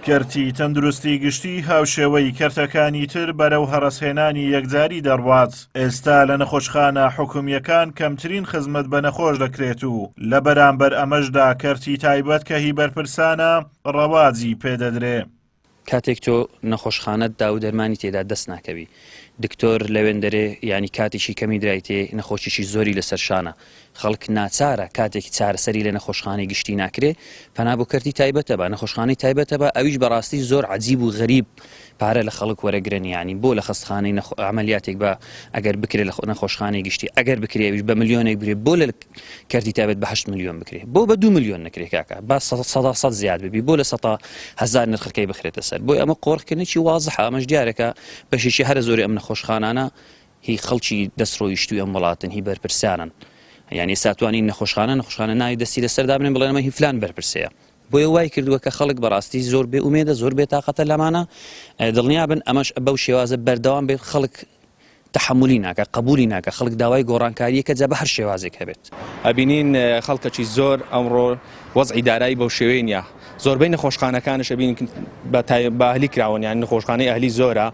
کەرتی تەندروستی گشتی هاوشێوەی کەرتەکانی تر بەرەو هەرەسهێنانی یەکجاری دەڕوات، ئێستا لە نەخۆشخانە حکومییەکان کەمترین خزمەت بە نەخۆش دەکرێت و لە بەرامبەر ئەمەشدا کەرتی تایبەت کە هی بەرپرسانە ڕەواجی پێدەدرێ. کاتێک تۆ نەخۆشخانەت دا و دەرمانی تێدا دەست ناکەوی دکتۆر لەوێندەرێ یانی کاتێکی کەمی درایتێ نەخۆشیی زۆری لەسەر شانە خەڵک ناچارە کاتێک چارەسەری لە نەخۆشخانەی گشتی ناکرێ پەنا بۆ کەرتی تایبەتە بە نەخۆشخانەی تایبەتە بە ئەویش بەڕاستی زۆر عجیب و غەریب پارە لە خەڵک وەرەگرن یانی بۆ لە خەستخانەی عملیاتێک بە ئەگەر بکرێ لە نەخۆشخانەی گشتی ئەگەر بکرێ ئەویش بە ملیۆنێک بکرێ بۆ لە کەرتی تایبەت بە هەشت ملیۆن بکرێ بۆ بە دو ملیۆن نەکرێ کاکە با سەدا سەد زیاد ببی بۆ لە سەتا هەزار نرخەکەی بخرێتە سەر بۆی ئەمە قۆرخکردنێکی وازحە ئەمەش دیارەکە بەشێکی هەرە زۆری ئەم نەخۆشخانانە هی خەڵکی دەستڕۆیشتووی ئەم وڵاتن هی بەرپرسانن یعنی ئێستا توانین نەخۆشخانە نەخۆشخانە ناوی دەستی لەسەر دابنێن بڵێن ئەمە هی فلان بەرپرسەیە بۆیە وای کردووە کە خەڵک بەڕاستی زۆر بێ ئومێدە زۆر بێتاقەتە لەمانە دڵنیابن ئەمەش بەو شێوازە بەردەوام بێت خەڵک تەحەمولی ناکا قەبولی ناکا خەڵک داوای گۆڕانکاریەکە جا بە هەر شێوازێک هەبێت. ئەبینین خەڵکەکی زۆر ئەمڕۆ وەزعی دارایی بەو شێوەیە نیە زۆربەی نەخۆشخانەکانش ئەبینین بە بە ئەهلی کراون یان نەخۆشخانەی ئەهلی زۆرە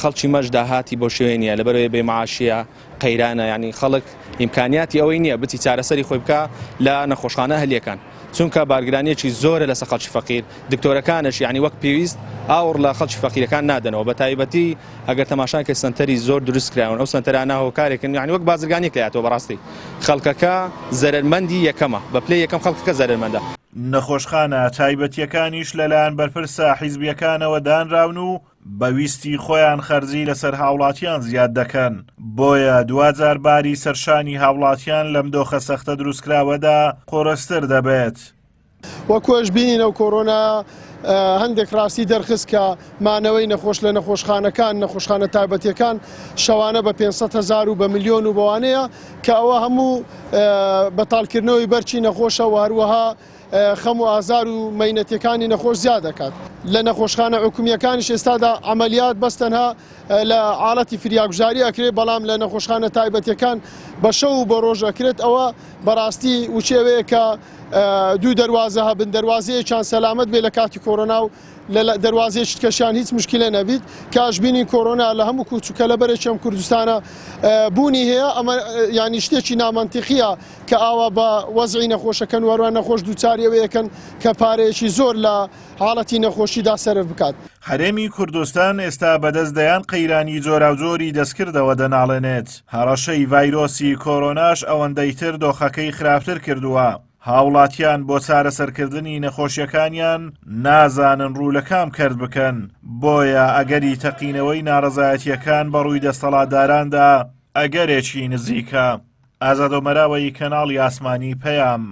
خەڵکی مەش داهاتی بەو شێوەیە نیە لەبەرەوەی بێ معاشیە قەیرانە یانی خەڵک ئیمکانیاتی ئەوەی نییە بچی چارەسەری خۆی بکا لە نەخۆشخانە ئەهلیەکان چونکە بارگرانیەکی زۆرە لەسەر خەڵکی فەقیر دکتۆرەکانش یعنی وەک پێویست ئاوڕ لە خەڵکی فەقیرەکان نادەنەوە بە تایبەتی ئەگەر تەماشان کە سەنتەری زۆر دروست کراون ئەو سەنتەرانە هۆکارێکن یعنی وەک بازرگانیەک لاتەوە بەڕاستی خەڵکەکە زەرەرمەندی یەکەمە بە پلەی یەکەم خەڵکەکە زەرەرمەندە. نەخۆشخانە تایبەتیەکانیش لەلایەن بەرپرسە حیزبیەکانەوە دانراون و بە ویستی خۆیان خەرجی لەسەر هاوڵاتیان زیاد دەکەن، بۆیە دواجار باری سەرشانی هاوڵاتیان لەم دۆخە سەختە دروستکراوەدا قورستر دەبێت. وەک ئەوەش بینین ئەو کۆرۆنایە هەندێک ڕاستی دەرخست کە مانەوەی نەخۆش لە نەخۆشخانەکان، نەخۆشخانە تایبەتیەکان شەوانە بە 500 هەزار و بە ملیۆن و بەوانەیە کە ئەوە هەموو بەتاڵکردنەوەی بەرچی نەخۆشە و هەروەها خەم و ئازار و مەینەتیەکانی نەخۆش زیاد دەکات. لە نەخۆشخانە حکومییەکانیش ئێستادا عەمەلیات بەس تەنها لە حاڵەتی فریاگوزاری ئەکرێت، بەڵام لە نەخۆشخانە تایبەتیەکان بە شەو و بە ڕۆژ ئەکرێت، ئەوە بەڕاستی وچێوەیە کە دوو دەروازە هەبن، دەروازەیەکیان سەلامەت بێت لە کاتی کۆرۆنا و لە دەروازەیەکی تکەشیان هیچ مشکلە نەبیت، کە ئەشبینین کۆرۆنا لە هەموو کوچ و کەلەبەرێکی ئەم کوردستانە بوونی هەیە، ئەمە یانی شتێکی نامەنتیقیە کە ئاوا بە وەزعی نەخۆشەکەن و هەروەها نەخۆش دووچاری ئەوەیەکەن کە پارەیەکی زۆر لە حاڵەتی نەخۆشیدا سەرف بکات. هەرێمی کوردستان ئێستا بەدەست دەیان قەیرانی جۆراوجۆری دەستکردەوە دەناڵێنێت، هەڕەشەی ڤایرۆسی کۆرۆناش ئەوەندەی تر دۆخەکەی خراپتر کردووە، هاوڵاتیان بۆ چارەسەرکردنی نەخۆشیەکانیان نازانن ڕوو لە کام کەرت بکەن، بۆیە ئەگەری تەقینەوەی ناڕەزایەتیەکان بەڕووی دەستەڵاتداراندا ئەگەرێکی نزیکە. ئازاد ئۆمەراوەیی کەناڵی ئاسمانی پەیام.